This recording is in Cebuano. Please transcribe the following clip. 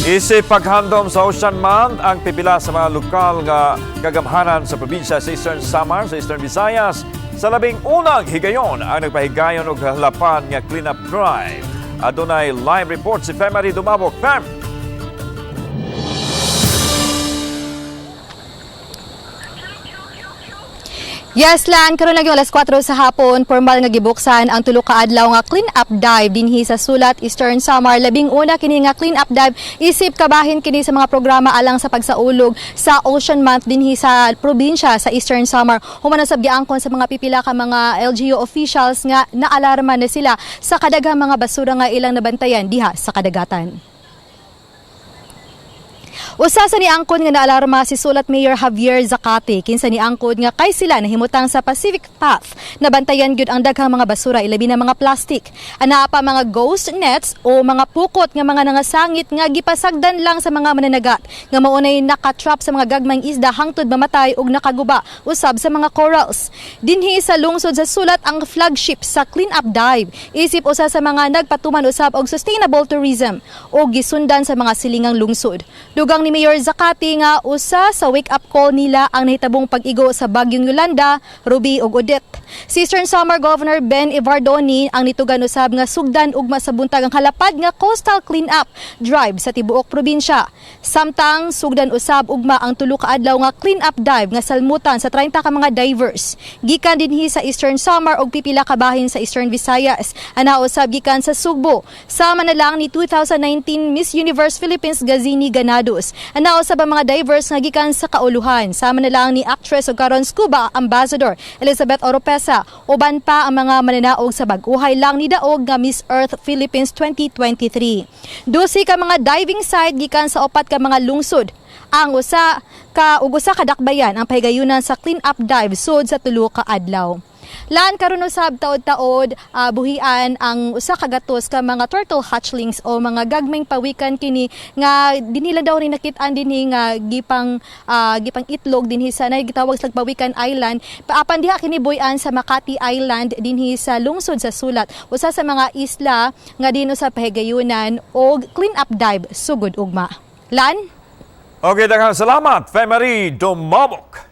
Isip paghandom sa Ocean Month ang pipila sa mga lokal nga kagamhanan sa probinsya sa Eastern Samar, sa Eastern Visayas. Sa 11 higayon ang nagpahigayon og halapan nga clean-up drive. Adunay live report si Femary Dumabok. Fem! Yes, Lan, karon lang yung alas 4 sa hapon, formal nga gibuksan ang tulo ka adlaw nga clean up dive dinhi sa Sulat, Eastern Samar. 11 kini nga clean up dive isip kabahin kini sa mga programa alang sa pagsaulog sa Ocean Month dinhi sa probinsya sa Eastern Samar. Human sab giangkon sa mga pipila ka mga LGU officials nga naalarma na sila sa kadaghang mga basura nga ilang nabantayan diha sa kadagatan. Usa sa niangkon nga naalarma si Sulat Mayor Javier Zacate, kinsa niangkon nga kay sila nahimutang sa Pacific Path, nabantayan gyud ang daghang mga basura, ilabi na mga plastic. Anaa pa mga ghost nets o mga pukot nga mga nangasangit nga gipasagdan lang sa mga mananagat nga maunay nakatrap sa mga gagmayng isda hangtod mamatay og nakaguba usab sa mga corals. Dinhi sa lungsod sa Sulat ang flagship sa clean up dive. Isip usa sa mga nagpatuman usab og sustainable tourism o gisundan sa mga silingang lungsod. Dugang ni Mayor Zacate nga usa sa wake-up call nila ang nahitabong pag-igo sa bagyong Yolanda, Ruby ug Odette. Si Eastern Samar Governor Ben Evardone ang nitugan usab nga sugdan ugma sa buntag ang halapad nga coastal clean-up drive sa tibuok probinsya. Samtang sugdan usab ugma ang tulo ka adlaw nga clean-up dive nga salmutan sa 30 ka mga divers. Gikan dinhi sa Eastern Samar og pipila ka bahin sa Eastern Visayas. Ana usab gikan sa Sugbo. Sama na lang ni 2019 Miss Universe Philippines Gazini Ganados. Ana usab ang mga divers nga gikan sa Kauluhan. Sama na lang ni actress ug karon scuba ambassador Elizabeth Oropesa. Uban pa ang mga mananaog sa bag-uhay lang ni daog nga Miss Earth Philippines 2023. 12 ka mga diving site gikan sa upat ka mga lungsod. Ang usa ka ug usa ka dakbayan ang pahigayunan sa clean up dive sud sa tulo ka adlaw. Lan karon usab taod-taod buhian ang 100 ka mga turtle hatchlings o mga gagmayng pawikan kini nga dinhi lang daw rin nakit-an dinhi nga gipang itlog dinhi sa nay gitawag sa Pawikan Island. Paapan diha kini buhian sa Makati Island dinhi sa lungsod sa Sulat, usa sa mga isla nga dinhi sa pahigayunan og clean up dive sugod ugma. Lan. Okay, daghang salamat, Femary Dumabok.